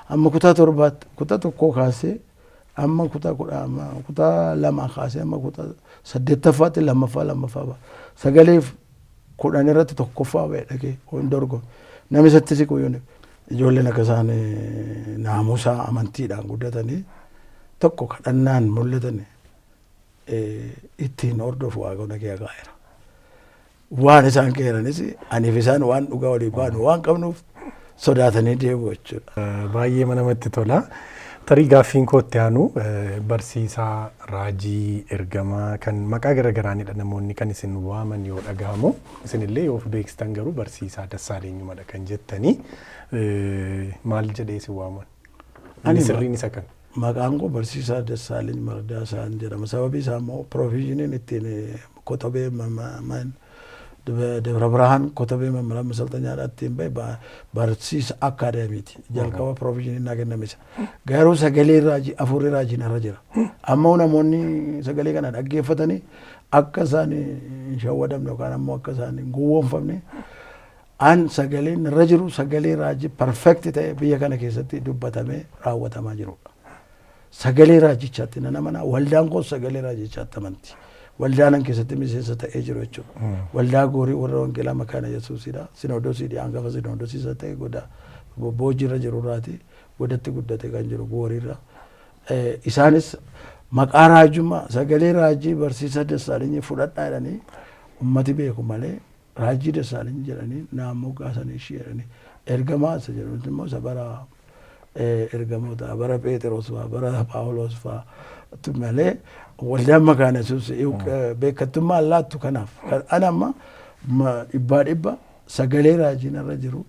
amma kutaa 7tti, kutaa 1 kaasee amma kutaa 10, amma kutaa 2 kaasee amma kutaa 8ffaatti lammaffaa lammaffaa ba'a. Sagaleef 10 irratti tokkoffaa ba'e dhaqee hin dorgomu. Namni isatti siqu yoo ijoolleen akka isaan naamusaa amantiidhaan guddatanii tokko kadhannaan mul'atan ittiin hordofu Waaqonni kee kaa'eera. Waan isaan keeranis aniif isaan waan dhugaa walii baanu waan qabnuuf sodaatanii deebi'u jechuudha. Baay'ee namatti tola. Tarii gaaffiin koo itti aanu, barsiisaa, raajii, ergamaa kan maqaa garaagaraanidha namoonni kan isin waaman yoo dhagahamu. Isinillee yoo of beeksitan garuu barsiisaa Dassaaleenyumadha kan jettanii, maal jedhee isin waaman? Inni sirriin isa kan. Maqaan koo barsiisaa Dassaaleny Mardaasaan jedhama. Sababii isaa immoo provisioniin ittiin Kotobee Dabra Birhaan Kotobee Mammaraa Masalxanyaadhaa ittiin bahe barsiisa akaadaamiiti. Jalqaba provisioniin naa kenname isa. Garuu sagalee raajii, afuurri raajii narra jira. Ammoo namoonni sagalee kana dhaggeeffatanii akka isaan hin shawwadamne yookaan ammoo akka isaan hin gowwoomfamne, an sagaleen narra jiru sagalee raajii perfect ta'e biyya kana keessatti dubbatamee raawwatamaa jirudha. Sagalee raajichaatti nan amana. Waldaan koos sagalee raajichaatti amanti. Waldaa nan keessatti miseensa ta'ee jiru jechuudha. Waldaa Goorii warra Wangeelaa Makaana Yesuusidha. Sinoodosiidha. Hangafa sinoodosii isa ta'e goda boojirra jirurraati. Godatti guddate kan jiru Gooriirra. Isaanis maqaa raajummaa sagalee raajii barsiisa Dassaalenyi fudhadhaa jedhanii ummati beeku malee raajii Dassaalenyi jedhanii naan moggaasanii ishii jedhanii, ergamaa isa jedhutti immoo isa bara ergamoota, bara Pheexiroos fa'aa, bara Phaawulos fa'aa malee waldaan Makaana Yesuus beekattummaa laattu. Kanaaf ana amma dhibbaa dhibba sagalee raajiin irra jiru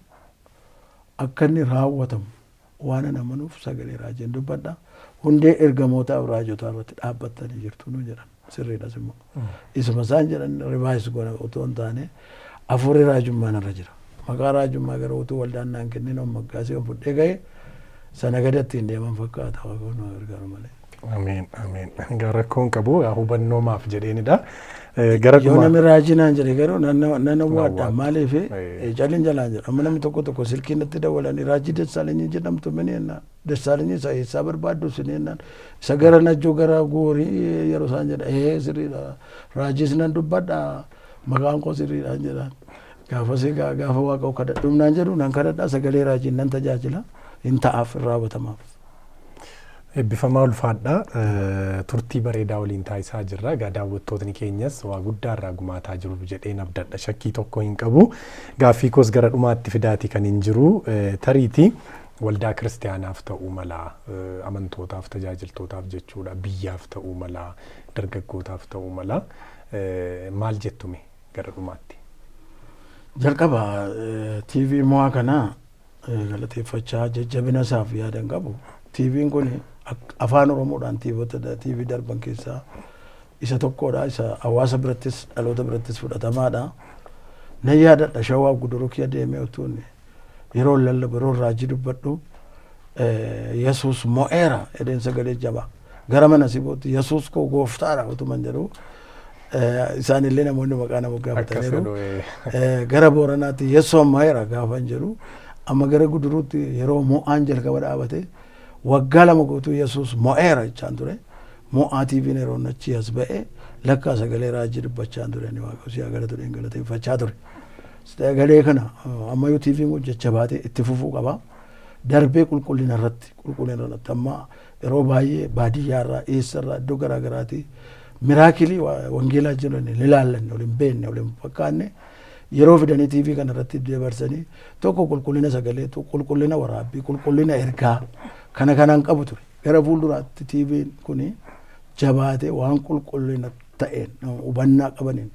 akka inni raawwatamu waan an amanuuf sagalee raajiin dubbadha. Hundee ergamootaaf raajotaa irratti dhaabbattanii jirtu nu jedhan, sirriidhas immoo. Isuma isaan jedhan revise godha otoo hin taane afuurri raajummaan irra jira. Maqaa raajummaa garuu utuu waldaan naan kennin on moggaasee on fudhee ga'e sana gadi ittiin deeman fakkaata, Waaqayyoon nu gargaaru malee. Ameen, ameen. Egaa rakkoon qabu hubannoomaaf jedheenidha. Gara Yoo namni raajii naan jedhe garuu nan awwaadha. Maaliif calin jalaan jedha. Amma namni tokko tokko silkii natti dawwalanii raajii Dassaalenyi jedhamtu mini jennaan. Dassaalenyi isa eessaa barbaaddu isin jennaan. Isa gara Najjoo gara Goorii yeroo isaan jedha, ee sirriidha. Raajiis nan dubbadha. Maqaan koo sirriidhaan jedhaan. Gaafas egaa gaafa Waaqa kadhadhuum naan jedhu nan kadhadha, sagalee raajiin nan tajaajila, hin ta'aaf, hin raawwatamaaf. Eebbifamaa, ulfaadha. Turtii bareedaa waliin taasisaa jirra. Egaa daawwattootni keenyas waa guddaa irraa gumaataa jiru jedheen abdadha. Shakkii tokko hin qabu. Gaaffii koos gara dhumaatti fidaati kan hin jiru. Tariitii waldaa kiristaanaaf ta'uu mala, amantootaaf, tajaajiltootaaf jechuudha, biyyaaf ta'uu mala, dargaggootaaf ta'uu mala. Maal jettume gara dhumaatti? Jalqaba TV mo'aa kana galateeffachaa jajjabina isaaf yaadan qabu. TV'n kun afaan Oromoodhaan TV darban keessaa isa tokkodha. Isa hawaasa birattis dhaloota birattis fudhatamaadha. Nan yaadadha, Shawaa Guduruu kiyya deemee utuun yeroo lallabu, yeroo raajii dubbadhu, "Yesuus mo'eera" jedheen sagalee jabaa. Gara mana sibootti "Yesuus koo gooftaadha" utuman jedhu isaanillee namoonni maqaa nama gaafataniiru. Gara Booranaatti "Yesuus mo'eera" gaafan jedhu, amma gara Guduruutti yeroo mo'aan jalqaba dhaabate waggaa 2 guutuu "Yesuus mo'eera" jechaan ture. Mo'aa TV'n yeroo achi as ba'e lakkaa sagalee raajii dubbachaa ture, ani Waaqa si galatu dheen galateeffachaa ture. Sagalee kana ammayyuu TV'n kun jajjabaatee itti fufuu qaba. Darbee qulqullina irratti amma yeroo baay'ee baadiyyaarraa, eessarraa, iddoo garaa garaatii miracle wangeelaa jiran hin ilaallanne, ol hin beekne, ol hin fakkaanne yeroo fidanii TV kana irratti dabarsanii, tokko qulqullina sagalee, qulqullina waraabbii, qulqullina ergaa kana kanaan qabu ture. Gara fuulduraatti TV'n kuni jabaatee waan qulqullina ta'een hubannaa qabaniin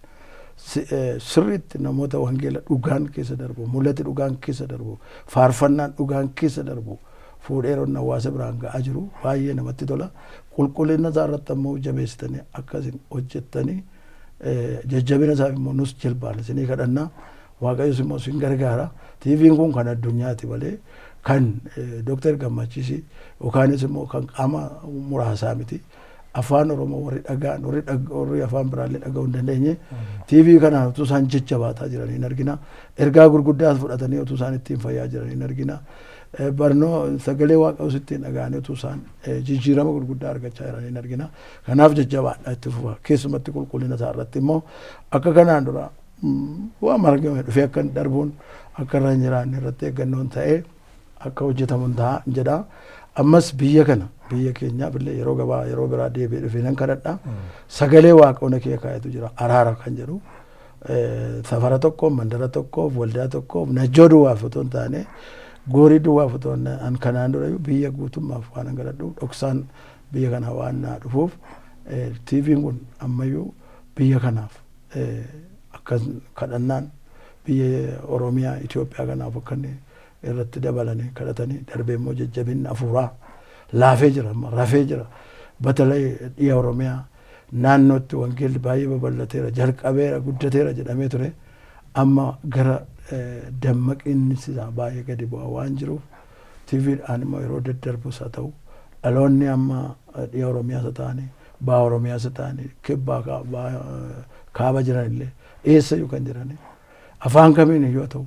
sirriitti namoota wangeela dhugaan keessa darbu, mul'ati dhugaan keessa darbu, faarfannaan dhugaan keessa darbu Fuudhee yeroo hawaasa biraan ga'aa jiru baay'ee namatti tola. Qulqullina isaa irratti ammoo jabeessitanii akkasin hojjettanii, jajjabina isaaf immoo nus jilbaan isinii kadhannaa. Waaqayyos immoo isin gargaara. TV'n kun kan addunyaati malee kan Dooktar Gammachiisi yookaanis immoo kan qaama muraasaa miti. Afaan Oromoo warri dhaga'an, warri afaan biraallee dhaga'uu hin dandeenye TV kanaan utuu isaan jajjabaataa jiran hin argina. Ergaa gurguddaas fudhatanii utuu isaan ittiin fayyaa jiran hin argina. Barnoo sagalee Waaqayyoos ittiin dhaga'anii utuu isaan jijjiirama gurguddaa argachaa jiran hin argina. Kanaaf jajjabaadha, itti fufa. Keessumatti qulqullina isaa irratti immoo akka kanaan dura waan argame dhufee akka darbuun akka irra hin jiraanne irratti eeggannoon ta'ee akka hojjetamu ta'a jedha. Ammas biyya kana, biyya keenyaaf illee yeroo gabaa yeroo biraa deebi'ee dhufee nan kadhadha. Sagalee Waaqoon kee kaa'etu jira, araara kan jedhu. Safara tokkoof, mandara tokkoof, waldaa tokkoof, Najjoo duwwaaf otoo hin taane, Goorii duwwaaf otoo hin kanaan dura biyya guutummaaf waan an kadhadhu dhoksaan biyya kana waan naa dhufuuf, TV'n kun ammayyuu biyya kanaaf akka kadhannaan biyya Oromiyaa, Itoophiyaa kanaaf akka inni irratti dabalanii kadhatanii, darbee immoo jajjabinni hafuuraa laafee jira, amma rafee jira. Batalay dhiya Oromiyaa naannootti wangeelli baay'ee babal'ateera, jalqabeera, guddateera jedhamee ture. Amma gara dammaqinni isaa baay'ee gadi bu'aa waan jiruuf, TVdhaan immoo yeroo daddarbus haa ta'u, dhaloonni amma dhiya Oromiyaas haa ta'anii, baha Oromiyaas haa ta'anii, kibbaa kaaba jiran illee, eessayyuu kan jiranii, afaan kamiin iyyuu haa ta'u,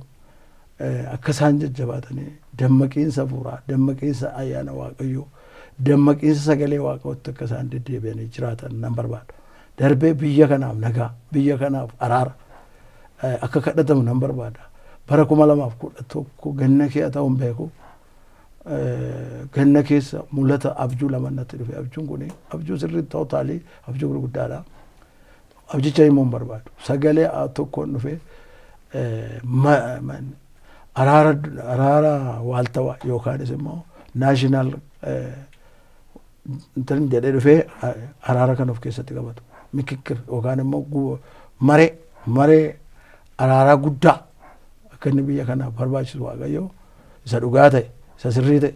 akka isaan jajjabaatanii dammaqiinsa hafuuraa, dammaqiinsa ayyaana Waaqayyoo, dammaqiinsa sagalee Waaqayyootti akka isaan deddeebi'anii jiraatan nan barbaada. Darbee biyya kanaaf nagaa, biyya kanaaf araara akka kadhatamu nan barbaada. Bara 2011 ganna kee haa ta'u hin beeku. Ganna keessa mul'ata abjuu lama natti dhufe. Abjuun kun abjuu sirrii totally abjuu gurguddaadha. Abjicha himuu hin barbaadu. Sagalee tokkoon dhufe, araara waaltawaa yookaanis immoo national intin jedhee dhufee, araara kan of keessatti qabatu. Mikikir yookaan immoo maree araaraa guddaa akka inni biyya kanaaf barbaachisu, Waaqayyo isa dhugaa ta'e, isa sirrii ta'e,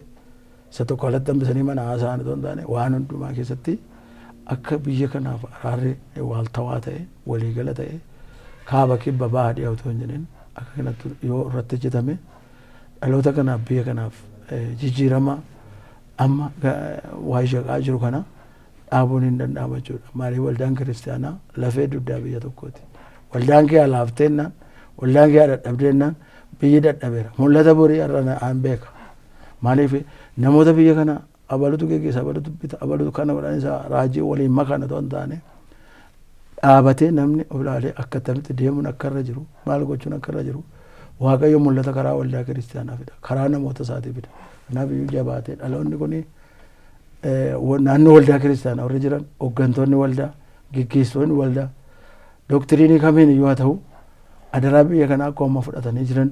isa tokko alatti hambisanii mana haasa'an otoo hin taane, waan hundumaa keessatti akka biyya kanaaf araarri waaltawaa ta'e, waliigala ta'e, kaaba, kibba, baha, dhiha otoo hin jedhin akka kanatti yoo irratti hojjetame, dhaloota kanaaf, biyya kanaaf jijjiirama amma waa shaqaa jiru kana dhaabuun hin danda'ama jechuudha. Maaliif? Waldaan kiristaanaa lafee dugdaa biyya tokkooti. Waldaan kee alaafteennaan, waldaan kee dadhabdeennaan, biyyi dadhabeera. Mul'ata borii har'a an beeka. Maaliif? Namoota biyya kana abalutu geggeessa, abalutu bita, abalutu kana godhan, isaa raajii waliin makan otoo hin taane, dhaabatee namni of ilaalee akka akkamitti deemuun akka irra jiru, maal gochuun akka irra jiru, Waaqayyo mul'ata karaa waldaa kiristaanaa fida, karaa namoota isaatii fida. Kanaaf iyyuu jabaatee dhaloonni kuni naannoo waldaa kiristaanaa warri jiran, hooggantoonni waldaa, geggeessitoonni waldaa, doctrine kamiin iyyuu haa ta'u, adaraa biyya kanaa akka amma fudhatanii jiran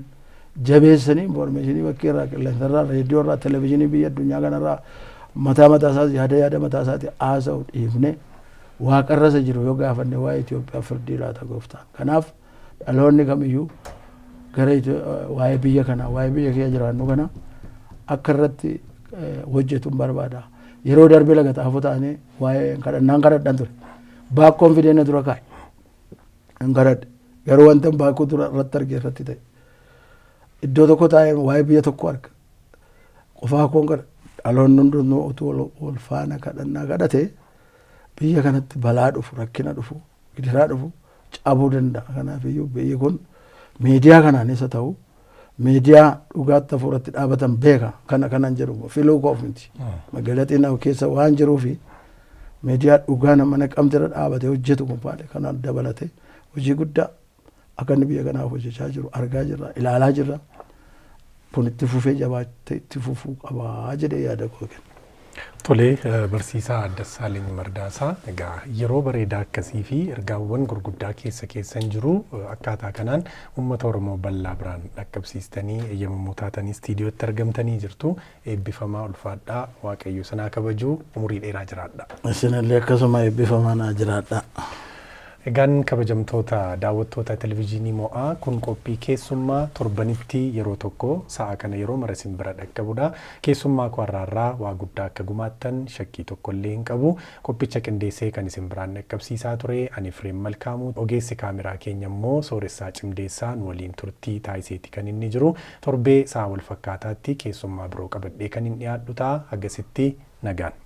jabeessanii information bakkee irraa, qilleensarraa, reediyoo irraa, televezyiinii biyya addunyaa kanarraa mataa mataa isaas yaada mataa isaati haasa'u dhiifne, waaqarra isa jiru yoo gaafanne waa'ee Itoophiyaa firdii laata gooftaan. Kanaaf dhaloonni kamiyyuu gara waa'ee biyya kanaa, waa'ee biyya keessa jiraannu kana akka irratti hojjetu barbaada. Yeroo darbe Laga Xaafoo ta'anii waa'ee kadhannaan kadhadhan ture. Baakkoon fidee na dura kaa'e. Hin kadhadhe. Garuu wanta baakkoo dura irratti arge irratti ta'e. Iddoo tokko taa'ee waa'ee biyya tokko arga. Qofaa koon kadha. Dhaloonni hundinuu utuu wal faana kadhannaa kadhate, biyya kanatti balaa dhufu, rakkina dhufu, gidiraa dhufu cabuu danda'a. Kanaaf iyyuu biyyi kun miidiyaa kanaanis haa ta'u, miidiyaa dhugaatti hafuuratti dhaabatan beeka. Kana kanan jedhu filuu koof miti. Magaalaa xinnaa keessa waan jiruufi, miidiyaa dhugaa nama Naqamte irra dhaabatee hojjetu kun faale kanaan dabalate hojii guddaa akka inni biyya kanaaf hojjechaa jiru argaa jirra, ilaalaa jirra. Kun itti fufee jabaatee itti fufuu qabaa jedhee yaada koo kenna. Tolee, barsiisaa Dassaaleny Mardaasaa, egaa yeroo bareedaa akkasii fi ergaawwan gurguddaa keessa keessan jiru akkaataa kanaan uummata Oromoo bal'aa biraan dhaqqabsiistanii eeyyamamoo taatanii istiidiyootti argamtanii jirtu. Eebbifamaa, ulfaadhaa, Waaqayyo sanaa kabajuu, umurii dheeraa jiraadha. Isinillee akkasuma eebbifamaa naa jiraadha. Egaan kabajamtoota daawwattoota televizyiinii mo'aa, kun qophii keessummaa torbanitti yeroo tokko sa'a kana yeroo mara isin bira dhaqqabudha. Keessummaa koo har'aarraa waa guddaa akka gumaattan shakkii tokkollee hin qabu. Qophicha qindeessee kan isin biraan dhaqqabsiisaa ture ani Fireem Malkaamuu, ogeessi kaameraa keenya immoo Sooressaa Cimdeessaa nu waliin turtii taasiseeti kan inni jiru. Torbee sa'a wal fakkaataatti keessummaa biroo qabadhee kan hin dhiyaadhu ta'a. Hagasitti nagaan.